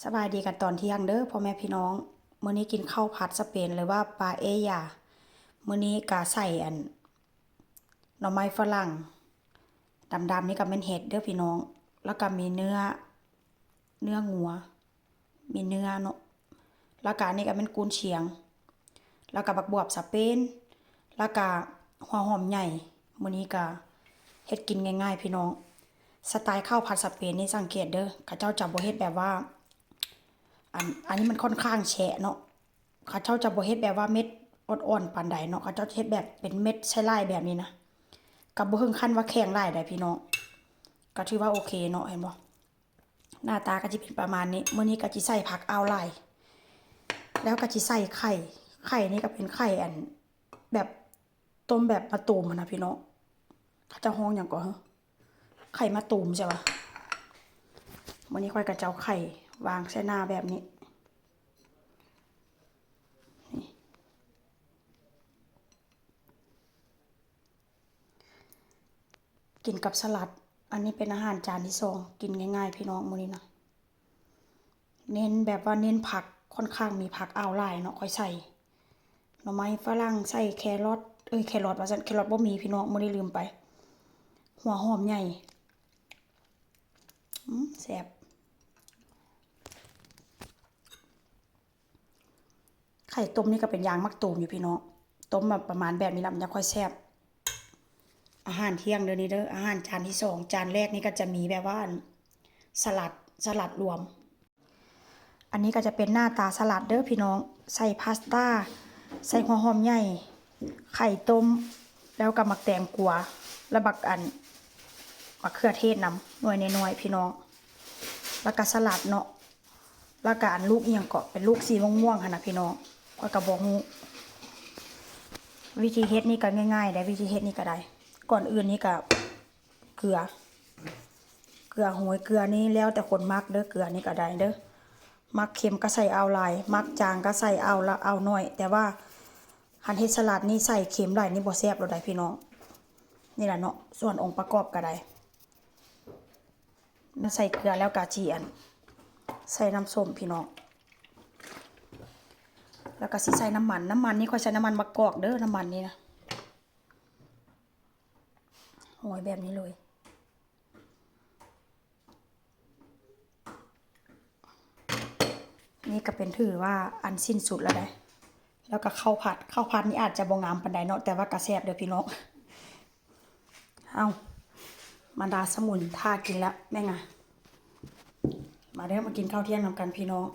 ສະບາຍດີກັນຕອນທ່ຽງເດີ້ພໍ່ແມ່ພີ່ນ້ອງ. ມື້ນີ້ກິນເຂົ້າຜັດສະເປນ ຫຼືວ່າປາເອຢາ. ມື້ນີ້ກະໃສ່ອັນ ໜໍ່ໄມ້ຝຣັ່ງດຳໆ ນີ້ກະແມ່ນເຫັດເດີ້ພີ່ນ້ອງ. ແລ້ວກະມີເນື້ອ ເນື້ອງົວ ມີເນື້ອເນາະ. ແລ້ວກະອັນນີ້ກະແມ່ນກຸນຊຽງ. ແລ້ວກະບັກບວບສະເປນ. ແລ້ວກະຫົວຫອມໃຫຍ່. ມື້ນີ້ກະເຮັດກິນງ່າຍໆ ພີ່ນ້ອງ. ສະໄຕເຂົ້າຜັດສະເປນນີ້ສັງເກດເດີ້ ເຂົາເຈົ້າຈະບໍ່ເຮັດແບບວ່າ ອັນ ອັນນີ້ມັນຂ້ອນຂ້າງແຊະເນາະ. ເຂົາເຈົ້າຈະບໍ່ເຮັດແບບວ່າເມັດອ່ອນໆ ປານໃດເນາະ. ເຂົາເຈົ້າຈະເຮັດແບບເປັນເມັດໃສ່ຫຼາຍແບບນີ້ນະ. ກະບໍ່ເຖິງຂັ້ນວ່າແຂງຫຼາຍໃດ໋ພີ່ນ້ອງ. ກະຖືວ່າໂອເຄເນາະ ເຫັນບໍ່? ໜ້າຕາກະຊິເປັນປະມານນີ້. ມື້ນີ້ກະຊິໃສ່ຜັກອ່າວລາຍ ແລ້ວກະຊິໃສ່ໄຂ່. ໄຂ່ນີ້ກະເປັນໄຂ່ອັນ ແບບ ຕົ້ມແບບມະຕູມຫັ້ນນະພີ່ນ້ອງ. ເຂົາເຈົ້າຮ້ອງຫຍັງເກາະ ເອີ ໄຂ່ມະຕູມໃຊ່ປະ? ມື້ນີ້ຂ້ອຍກະຈະເອົາໄຂ່ວາງໃສ່ໜ້າແບບນີ້ ນີ້ ກິນກັບສະຫຼັດ. ອັນນີ້ເປັນອາຫານຈານທີສອງ ກິນງ່າຍໆ ພີ່ນ້ອງ ມື້ນີ້ນະ. ເນັ້ນແບບວ່າເນັ້ນຜັກ ຂ້ອນຂ້າງມີຜັກອ່າວຫຼາຍເນາະ. ຂ້ອຍໃສ່ໜໍ່ໄມ້ຝຣັ່ງ ໃສ່ແຄຣອດ ເອີຍ ແຄຣອດວ່າຊັ້ນ ແຄຣອດບໍ່ມີພີ່ນ້ອງ ມື້ນີ້ລືມໄປ. ຫົວຫອມໃຫຍ່ ອືມ ແຊບ. ໄຂ່ຕົ້ມນີ້ກະເປັນຢ່າງມັກຕູມຢູ່ພີ່ນ້ອງ. ຕົ້ມແບບປະມານແບບນີ້ລະ ມັນຈະຄ່ອຍແຊບ. ອາຫານທ່ຽງເດີ້ນີ້ເດີ້ ອາຫານຈານທີສອງ. ຈານແລກນີ້ກະຈະມີແບບວ່າ ອັນ ສະຫຼັດ ສະຫຼັດລວມ. ອັນນີ້ກະຈະເປັນໜ້າຕາສະຫຼັດເດີ້ພີ່ນ້ອງ. ໃສ່ພາສຕ້າ ໃສ່ຫົວຫອມໃຫຍ່ ໄຂ່ຕົ້ມ ແລ້ວກະໝາກແຕງກວາ ແລ້ວບັກອັນ ໝາກເຂືອເທດນຳ ໜ່ວຍນ້ອຍໆ ພີ່ນ້ອງ. ແລ້ວກະສະຫຼັດເນາະ. ແລ້ວກະອັນລູກອີ່ຫຍັງເກາະ ເປັນລູກສີມ່ວງໆ ຫັ້ນນະພີ່ນ້ອງ ຂ້ອຍກະບໍ່ຮູ້. ວິທີເຮັດນີ້ກະງ່າຍໆ ໄດ໋ ວິທີເຮັດນີ້ກະໄດ້. ກ່ອນອື່ນນີ້ກະເກືອ ເກືອໂຮຍ ເກືອນີ້ແລ້ວແຕ່ຄົນມັກເດີ້ ເກືອນີ້ກະໄດ້ເດີ້. ມັກເຄັມກະໃສ່ອ່າວຫຼາຍ ມັກຈາງກະໃສ່ອ່າວລະ ອ່າວໜ້ອຍ. ແຕ່ວ່າຄັນເຮັດສະຫຼັດນີ້ໃສ່ເຄັມຫຼາຍນີ້ບໍ່ແຊບໂລດໃດ໋ພີ່ນ້ອງ. ນີ້ລະເນາະ ສ່ວນອົງປະກອບກະໄດ້ ໃສ່ເກືອແລ້ວກະຊິອັນ ໃສ່ນ້ຳສົ້ມພີ່ນ້ອງ. ແລ້ວກະຊິໃສ່ນ້ຳມັນ ນ້ຳມັນນີ້ຂ້ອຍໃສ່ນ້ຳມັນມະກອກເດີ້ ນ້ຳມັນນີ້ນະ. ໂຮຍແບບນີ້ເລີຍ. ນີ້ກະເປັນຖືວ່າອັນສິ້ນສຸດແລ້ວໃດ໋. ແລ້ວກະເຂົ້າຜັດ ເຂົ້າຜັດນີ້ອາດຈະບໍ່ງາມປານໃດເນາະ ແຕ່ວ່າກະແຊບເດີ້ພີ່ນ້ອງ. ເອົ້າ ມາດາສະໝຸນຖ້າກິນແລ້ວແມ່ງາ. ມາເດີ້ ມາກິນເຂົ້າທ່ຽງນຳກັນພີ່ນ້ອງ.